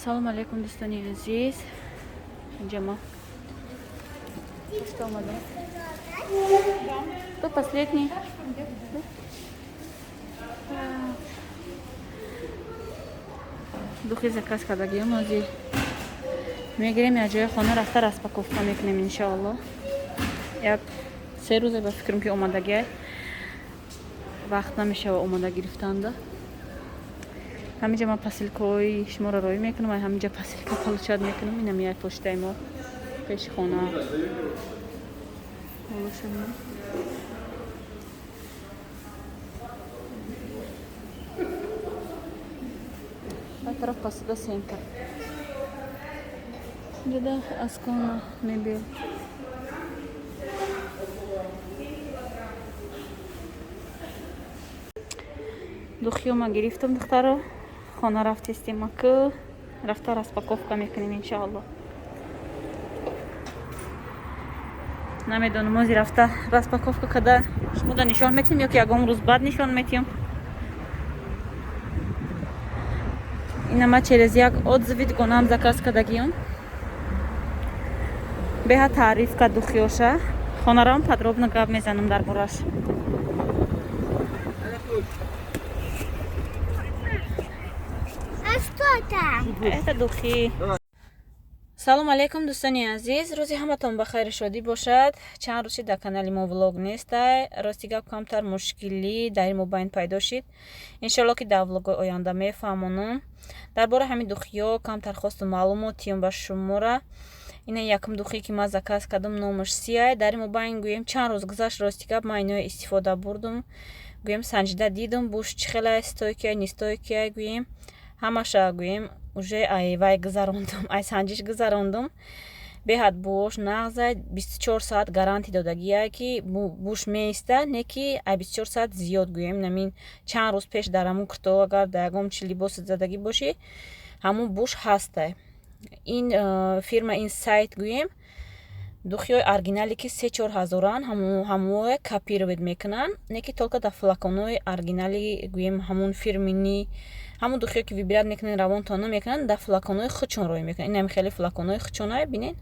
Салому алейкум, дӯстони азиз. Инҷа мо что омадем? Кто последний? Духи заказ кардагиам, ҳозир мегирем, як ҷои хона рафта распаковка мекунем, иншоалло. Як 3 рӯзе ба фикрам, ки омадагиай, вақт намешава омода гирифтанда. Ҳаминҷа ман посылкаҳои шуморо роӣ мекунам, ай ҳаминҷа посылка получать мекунам. Инам як почтаи мо пеши хона. Болошама. Ай тараф посуда центр. Инҷода Аскона мебел. Духиёма гирифтам, духтаро. Хона рафтестем, аку рафта распаковка мекунем, иншоалло. Намедонам, ози рафта распаковка када шумода нишон метиҳем ё ки ягон рӯз баъд нишон метиҳем. Инама через як отзыви дугонаам заказ кардагиём. Беҳад таъриф кард духиёша. Хонарам подробно гап мезанам дар бораш. А что там? Это духи. Салом алейкум, дӯстони азиз, рӯзи ҳаматон ба хайру шодӣ бошад. Чанд рӯз шид, дар канали мо влог нестай. Рости гап, камтар мушкилӣ дар ин мобайн пайдо шид. Иншоалло, ки дар влогҳои оянда мефаҳмонам. Дар бораи ҳамин духиё камтар хостум маълумот тиём ба шумора. Ина якум духие, ки ман заказ кардам, номаш Сияй. Дар ин мобайн, гӯем, чанд рӯз гузашт, рости гап, ман инои истифода бурдум. Гӯем, санҷида дидум, буш чӣ хелай, стойкий, не стойкий, гӯем. Ҳамаша, гӯем, уже ай вай гузарондум, ай санҷиш гузарондум. Беҳад буош нағзай, 24 соат гарантӣ додагия, ки буш меиста, не ки ай 24 соат зиёд, гӯем. Намин чанд рӯз пеш дар ҳамун курто агар дар ягон чи либоси задагӣ бошӣ, ҳамун буш ҳастай. Ин фирма, ин сайт, гӯем, духиҳои оригинале, ки 3-4 ҳазоран, ҳамое копировать мекунанд, не ки только дар флаконҳои оригинали, гӯем, ҳамун фирмини, ҳамун духиҳое, ки выбирать мекунед, равонтон намекунанд, дар флаконҳои худшон роӣ мекунанд. Инами хеле флаконҳои худшонае, бинед,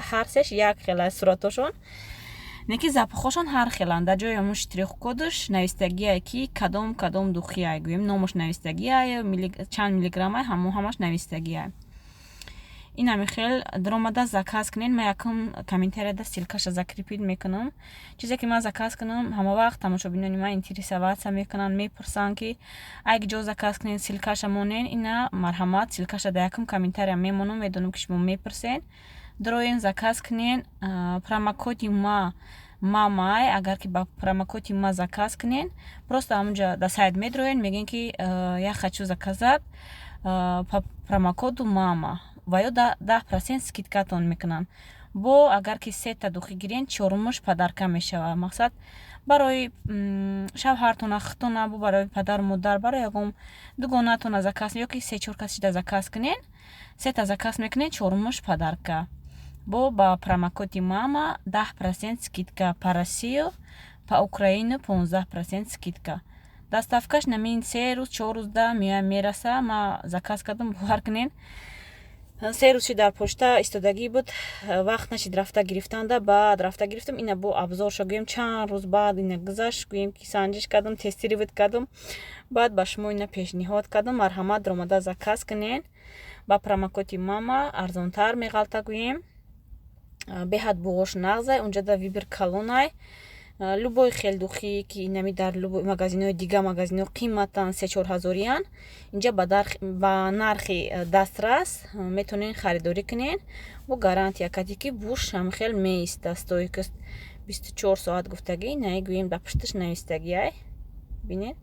ҳар сеш як хела суратошон, не ки запахошон ҳар хеланд. Дар ҷои ҳамун штрих-кодаш навистагие, ки кадом кадом духиай, гӯем, номаш навистагиай, чанд миллиграммай, ҳамон ҳамаш навистагиай. Инами хел даромада заказ кунед. Ман якум комментарияда ссылкаша закрепить мекунам. Чизе ки ман заказ кунам, ҳама вақт тамошобинони ман интересоваться мекунанд, мепурсанд, ки ай ҷо заказ кунед, ссылкаша монен. Ина, марҳамат, ссылкаша дар якум комментария мемонам. Медонам, ки шумо мепурсед. Дароен, заказ кунед. Промокоди ма мамай. Агар ки ба промокоди ма заказ кунед, просто ҳамунҷа дар сайт медроен, мегӯен, ки я хочу заказать по промокоду мама, ва ё 10% скидкатон мекунанд. Бо агар ки сета духи гирен, чорумаш подарка мешавад. Мақсад, барои шавҳартона, худтона, бо барои падару модар, барои ягон дугонатона заказ ё ки се-чор кас шида заказ кунен, сета заказ мекунед, чорумаш подарка. Бо ба промокоди мама 10% скидка по Россию, по Украину 15% скидка. Доставкаш намин 3 рӯз, 4 рӯзда меоя, мераса. Ма заказ кардам, бовар кунед, 3 рӯз шид, дар почта истодагӣ буд, вақт нашид рафта гирифтанда. Баъд рафта гирифтам. Ина бо обзорша, гӯем, чанд рӯз баъд ина гузашт, гӯем, ки санҷиш кардам, тестировать кардам, баъд ба шумо ина пешниҳод кардам. Марҳамат, даромада заказ кунед, ба промокоди мама арзонтар меғалта, гӯем. Беҳад буғош нағзай, унҷада выбор калонай. Любой хел духӣ, ки инами дар любой магазинҳои дига, магазинҳо қиматан, 3-4 ҳазориян, инҷа ба нархи дастрас метавонед харидорӣ кунед. Бо гарантия кади, ки буш ҳамхел меиста, стойкость 24 соат гуфтагӣ, наи, гӯем, дар пушташ навистагиай, бинед,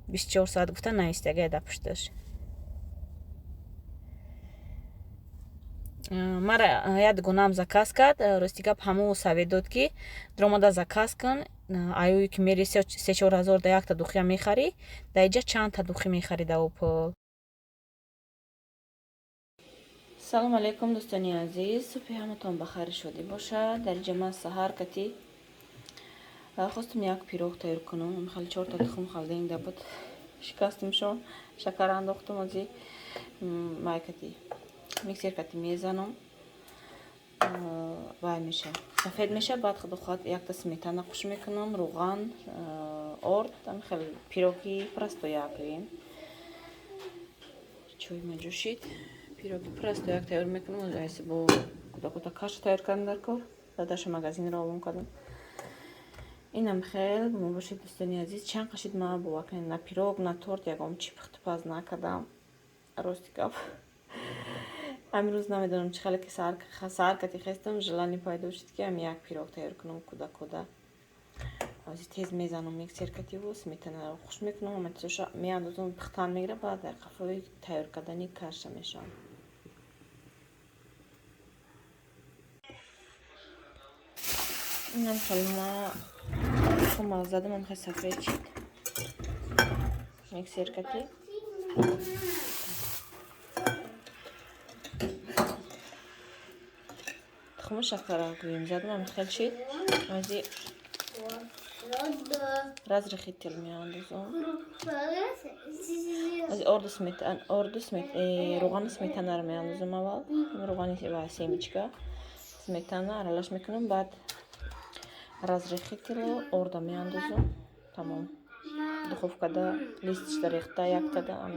24 соат гуфта навистагиай дар пушташ. Мара як дугонаам заказ кард, рости гап, ҳамон совет дод, ки даромада заказ кун. Аюе ки мери 3-4 ҳазор да якта духия мехарӣ, дар иҷа чандта духӣ мехарӣ да о пул. Салому алейкум, дӯстони азиз, субҳи ҳаматон ба хайру шодӣ бошад. Дар иҷа ман саҳар кати хостум як пирог тайёр кунам. Хеле чорта тухм холодильникда буд, шикастимшон, шакар андохтум. Ози Майкати миксер кати мезанам, вай меша, сафед меша. Баъд худо хоҳад якта сметана қуш мекунам, руған, орд, хел пироги простояк гӯем. Чой ма ҷӯшид, пироги простояк тайёр мекунам. Бо кӯдакота каша тайёр кардам дар кор, дадаша магазинро овон кардам. Инам хел мо бошед, дӯстони азиз. Чанд қашид ма бовар кунед, на пирог, на торт, ягон чӣ пухтупаз накардам. Рости гап, ҳамин рӯз намедонам чӣ хеле ки саҳар кати хестам, желание пайдо шуд, ки ҳам як пирог тайёр кунам кӯдакода. Ҳозир тез мезанам миксер кативу сметанаро хуш мекунам, ҳама чизоша меандозам, пухтан мегирам, баъд дар қафои тайёр кардани каша мешавам. Инам хел ма тухма задам, ам хел сафед шид миксер кати. Тухму шакара гӯем задам, ам хел шид. Ҳозир разрыхлитель меандозам. Ҳозир орду сметан, орду смет, руғани сметанаро меандозам аввал. Руғани ва семечка, сметана аралаш мекунам, баъд разрыхлителу орда меандозам. Тамом. Духовкада листшда рехта, яктада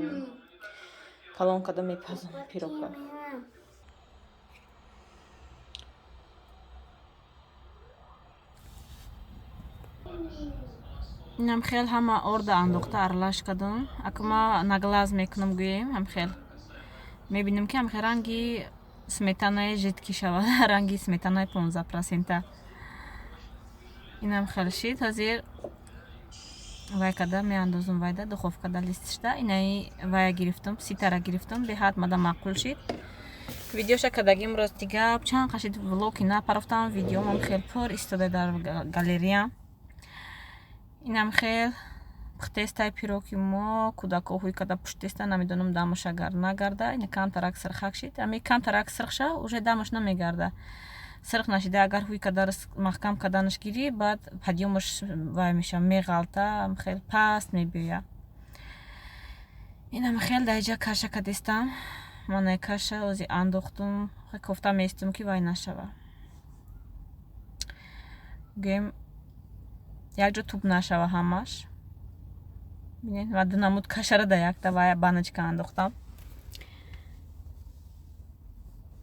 калон када мепазам пирога. Инам хел ҳама орда андохта аралаш кардам. Ака ма на глаз мекунам гӯем, ҳам хел мебинам, ки ҳам хел ранги сметанаи жидкий шавад, ранги сметанаи 15%. Инам хел шид. Ҳозир вай када меандозам, вайда духовкада листшда. Инаи вая гирифтам, ситара гирифтам, беҳад мада маъқул шид. Видеоша кардагим. Рости гап, чанд қашид влоги напарафтам, видеомам хел пур истода дар галереям. Инам хел пухтестай пироги мо. Кӯдако ҳуй када пуштеста, намедонам, дамаш агар нагарда. Ина камтарак сирхак шид, ами камтарак сирх ша, уже дамаш намегарда. Сирх нашида, агар ҳуй када маҳкам карданаш гирӣ, баъд подъёмаш вай меша, меғалта, хел паст мебиёя. Инам хел дар иҷа каша кадестам. Манай каша ози андохтум, кофта меистум, ки вай нашава, гӯем, якҷо туп нашава ҳамаш. Бинед, ва ду намуд кашара дар якта вая баночка андохтам.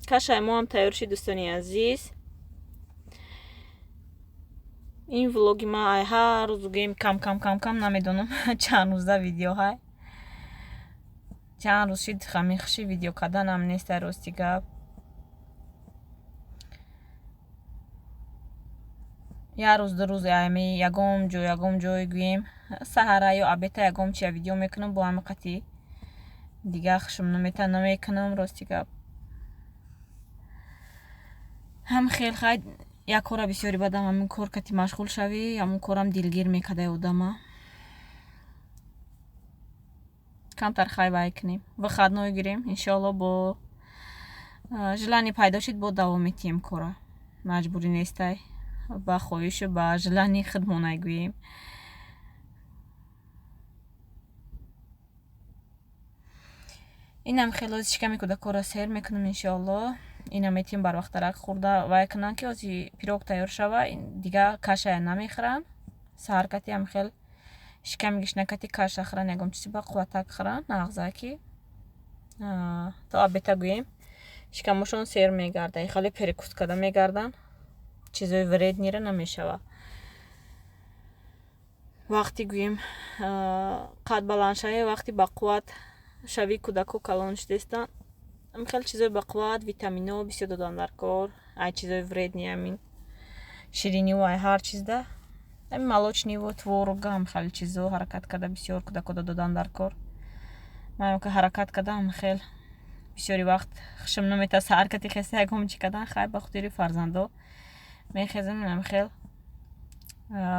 Кашаи мо ҳам тайёр шид, дӯстони азиз. Ин влоги ма ай ҳар рӯз гӯем кам кам кам кам, намедонам чанд рӯза видеоҳай. Чанд рӯз шид, хамихши видео карданам нестай, рости гап. Як рӯз, 2 рӯз ами ягон ҷой, ягон ҷой гӯем, саҳара ё обеда ягон чия видео мекунам, бо ҳами қати дига хушм намета, намекунам, рости гап. Ҳам хел хай як кора бисёри бадам, ҳамин кор кати машғул шавӣ, ҳамон корам дилгир мекардай одама. Камтар хай вай кунем, выходной гирем, иншоалло. Бо желание пайдо шид, бо давом метиҳем кора, маҷбурӣ нестай, ба хоҳишу ба желании худмонай гӯем. Инам хеле ози шиками кӯдакҳоро сер мекунам, иншоалло. Ина метиҳем барвақтарак хӯрда вай кунанд, ки ози пирог тайёр шава, дига кашая намехӯранд. Саҳар кати ҳам хел шиками гишнакати каша хӯранд, ягон чизи ба қувватак хӯранд, нағза ки то обеда гӯем шикамошон сер мегарда, хеле перекус карда мегарданд, чизои вредныйра намешава. Вақти гӯем қад баландшавӣ, вақти бақувват шавӣ, кӯдако калон шудестанд, хеле чизои бақувват, витамино бисёр додан дар кор. Ай чизои вредный, амин шириниву ай ҳар чизда, ами молочныйву творога, ам хеле чизо ҳаракат карда бисёр кӯдакода додан дар кор. Ман ка ҳаракат кардам, хел бисёри вақт хушм намета саҳар кати хеста ягон чӣ кардан. Хай, ба хотири фарзандо мехезам, инам хел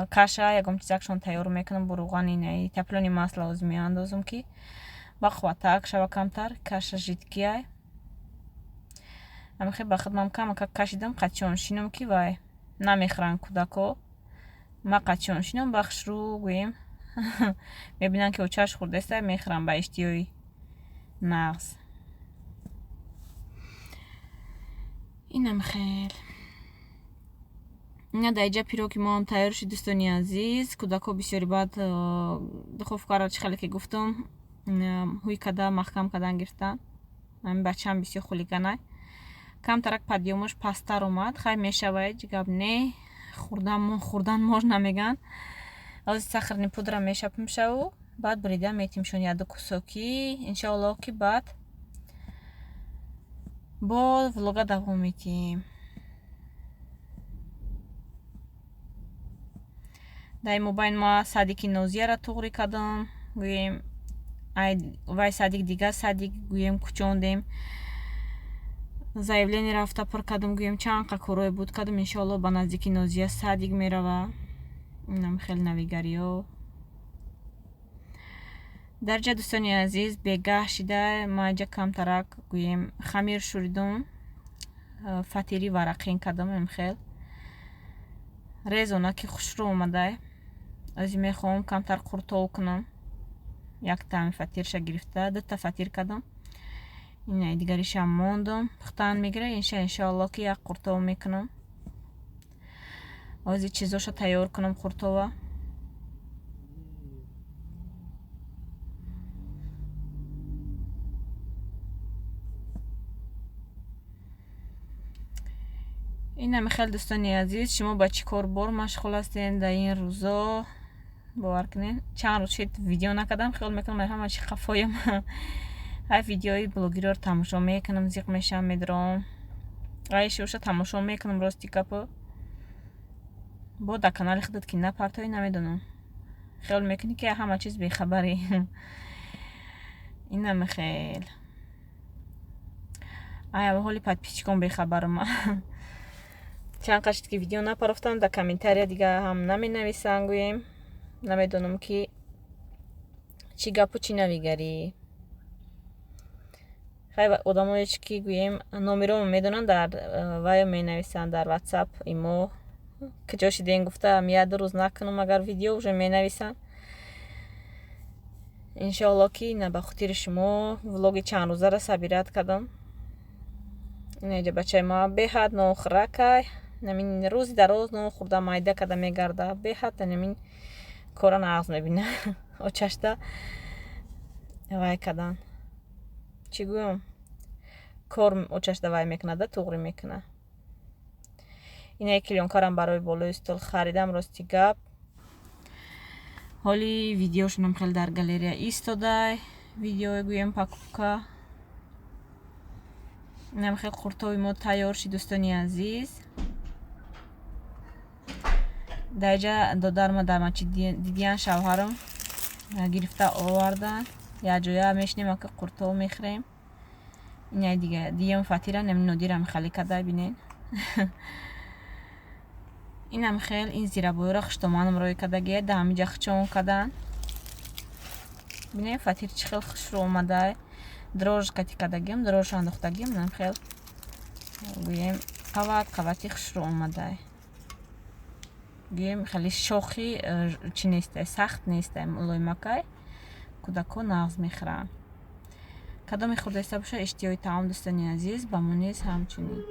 каша, ягон чизакшон тайёр мекунам, бо руғани инаи топленое масло оз меандозам, ки ба қувватак шава камтар. Каша жидкийай. Ами хел ба худмам камака кашидам, қатчион шинам, ки вай намехӯранд кӯдако. Ма қатчион шинам, ба хушрӯ гӯем, мебинанд, ки очаш хӯрдаста, мехӯранд ба иштиёи нағз. Инам хел. Ина дар иҷа пироги мо ҳам тайёр шуд, дӯстони азиз. Кӯдакҳо бисёри баъд духовкаро, чӣ хеле ки гуфтум, ҳуй када маҳкам кардан гирифтан. Ҳамин бачаам бисёр хулиганай. Камтарак подъёмаш пасттар омад. Хай, мешава, ҳеҷ гап не. Хӯрдан можно меган. Ҳозир сахарный пудра мешапимшаву баъд бурида метимшон яду кусокӣ. Иншоаллоҳ, ки баъд бо влога давом метиҳем. Дар ин мобайн ма садики Нозияро туғрӣ кардам. Гӯем, вай садик, дигар садик, гӯем, кӯчондем. Заявление рафта пур кардам, гӯем, чанд қа корое буд, кардам. Иншоаллоҳ, ба наздики Нозия садик мерава. Инам хеле навигариҳо. Дар ҷа, дӯстони азиз, бегаҳ шида, ма ҷа камтарак, гӯем, хамир шӯридум, фатири варақин кардам. Имхел резона ки хушрӯ омадай. Ози мехоҳам камтар қуртов кунам. Яктами фатирша гирифта, дута фатир кардам, ина дигаришам мондум, пухтан мегира. Инша, иншоаллоҳ, ки як қуртов мекунам. Ози чизоша тайёр кунам, қуртова. Инами хел, дӯстони азиз. Шумо ба чӣ кор бор машғул ҳастед дар ин рӯзо? Бовар кунед, чанд рӯз шид видео накардам, хиёл мекунам ҳама чи қафоям. Ҳай, видеои блогерёро тамошо мекунам, зиқ мешавам, медорам, айшоша тамошо мекунам. Рости гапо, бо дар канали худат ки напартоӣ, намедонам, хиёл мекунӣ, ки ҳама чиз бехабарӣ. Инами хел. Ай, ҳоли подписчикон бехабарам. Чанд қашид ки видео напарофтам, дар комментария дига ҳам наменависанд. Гӯем, намедонам, ки чӣ гапу чӣ навигарӣ. Хай, одамое ки, гӯем, номеромо медонанд, дар ваё менависанд, дар Ватсап, имо, куҷо шидем гуфта, як ду рӯз накунам агар видео, уже менависанд. Иншоаллоҳ, ки ина ба хотири шумо влоги чандрӯзаро собирать кардам. Инаҷа бачаи ма беҳад нохӯракай. Намин рӯзи дароз нон хӯрда, майда карда мегарда. Беҳад намин кора нағз мебина. Очашта вай кардан, чӣ гӯям, кор очашта вай мекунада, туғрӣ мекуна. Инаи клеёнкарам барои болои стол харидам. Рости гап, ҳоли видеошонам хеле дар галерея истодай, видеои, гӯем, покупка. Инам хел қуртови мо тайёр шид, дӯстони азиз. Даиҷа додарма дар масҷид дидиян, шавҳарам гирифта овардан. Якҷоя мешинем, ака, қуртов мехӯрем. Инаи дига диюм фатира нами Нодирам хали карда, бинед. Инам хел ин зирабоиро хуштоманам рӯй кардагия, дар ҳамиҷа хучон кардан. Бинед, фатир чӣ хел хушрӯ омадай. Дрожж кати кардагиам, дрожж андохтагиам. Инам хел, гӯем, қават қавати хушрӯ омадай. Гӯем, хеле шохи чӣ нестай, сахт нестай, мулоимакай, кӯдакҳо нағз мехӯранд. Кадоме хӯрдаиста бошад, иштиҳои таом, дӯстони азиз, ба мо низ ҳамчунин.